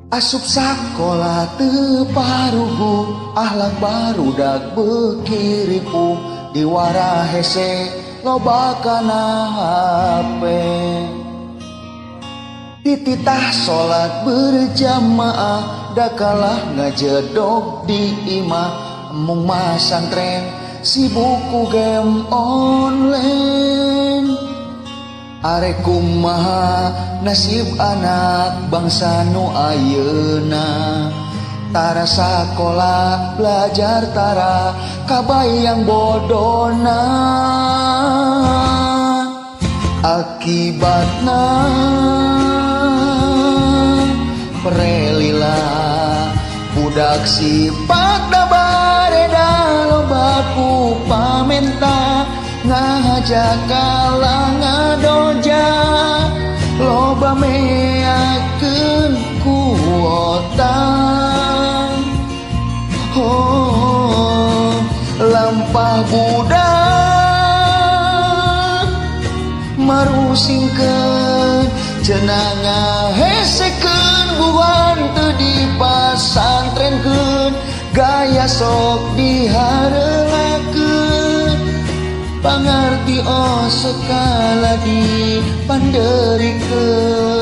Asup sakola teu parugu, ahlak barudak beuki ripuh, diwara hese loba kana HP. Dititah salat berjamaah, da kalah ngajedog di imah, mung masantren sibuk ku game online. Arek kumaha nasib anak bangsa nu ayeuna, tara sakola belajar tara kabayang bodona. Akibatna prelila budak sipatna bareda loba ku pamenta, ngahaja kalah ngadoja loba meakeun kuota. Oh, lampah budak marusingkeun cenah ngahesekeun buan teu dipasantrenkeun, gaya sok diharelakeun pangarti oh sekala dipanderikeun.